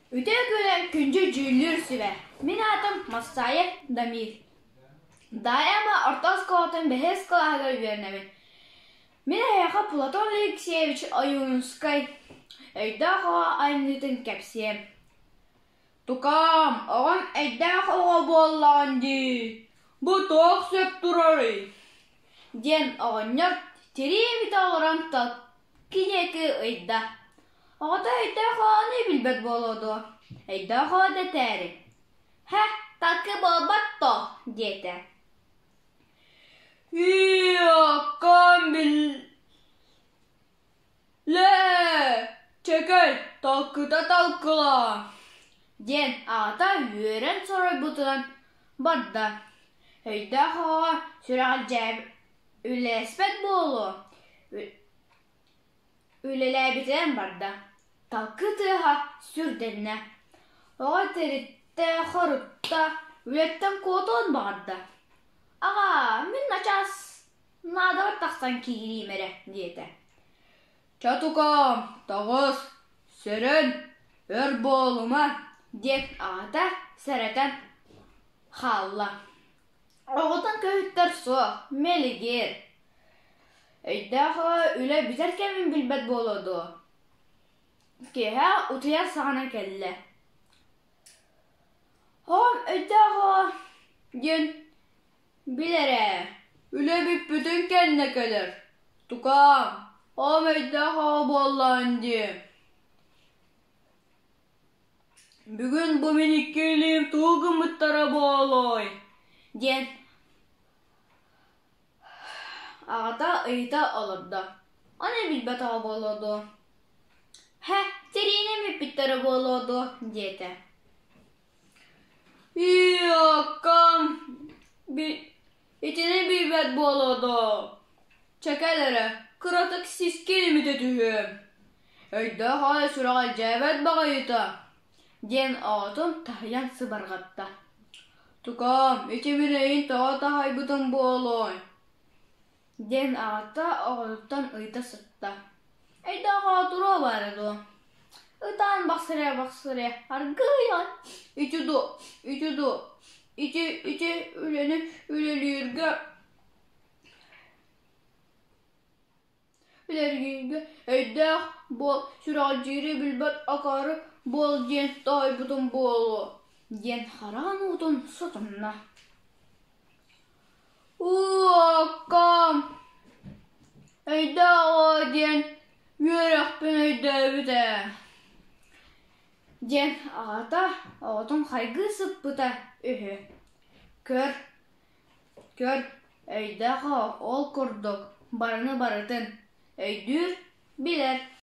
Үтүө күнү күндү дьүүллүүр сүбэ. Мин аатым Массаев Дамир. Даайама орто оскуолатын бэһис кылааһыгар үөрэнэбин. Мин эһиэхэ Платон Алексеевич Ойуунускай Өйдөөх оҕо айымньытын кэпсиэм. Тукаам, оҕом өйдөөх оҕо буоллаҕын дии, бу туох сөп турарый? диэн оҕонньор тирии бүтэ олорон киһиэки ыйда. Оҕото өйдөөх оҕону билбэт буолуо дуо? Өйдөөх оҕо дэтээри: «Һэ, такы буолбат то» диэтэ. Иоккам биллэ, чэкэй, талкыта талкылаа диэн аҕата үөрэн соруйбутунан барда. Өйдөөх оҕо сүрэҕэлдьээбит үлэлэспэт буолуо Үлэлээбитинэн барда, талкы тыаһа сүрдэннэ, оҕо тириттэ, хорутта, үлэттэн куотуон баҕарда: «Аҕаа, мин начаас наадабар тахсан киириим эрэ» диэтэ. «Чэ, тукаам, таҕыс, сэрэн, өр буолума» диэн аҕата сэрэтэн хаалла. Оҕотун көһүттэр суох, мэлигир. Өйдөөх үлэ бүтэр кэмин билбэт буолуо дуо? Киэһэ утуйар саҕана кэллэ. Оҕом өйдөөх оҕо диэн билэр ээ, үлэ бүппүтүн кэннэ кэлэр. Тукаам, оҕом өйдөөх оҕо буоллаҕын дии. Бүгүн бу мин икки илиим тугу гыммыттара буолуой? диэн аҕата ыйыта олордо. Ону билбэтэҕэ буолуо дуо? Һэ, тириини бүппүттэрэ буолуо дуо? диэтэ. Иоккам итини билбэт буолуо дуо? Чэ кэл эрэ, кыратык сискин имитэ түһүөм. Өйдөөх аҕай сүрэҕэлдьээбэт баҕайыта диэн оҕотун таһыйан сыбарҕатта. Тукаам, ити мин эйигин тоҕо таһыйбытым буолуой? диэн аҕата оҕотуттан ыйыта сытта. Өйдөөх оҕо туруо баара дуо? Ытаан бахсырыа-бахсырыа аргыый Ити дуо, ити дуо, ити ити үлэни үлэлииргэ Үлэлииргэ өйдөөх буол, сүрэҕэлдьиири билбэт акаары буол диэн таайбытым буолуо диэн хараҕын уутун сотунна. Уоккам, өйдөөх оҕо диэн үөрэхпин өйдөөбүт ээ диэн аҕата оҕотун хайгыы сыппыта үһү. Көр, Көр, өйдөөх ол курдук барыны барытын өйдүүр, билэр.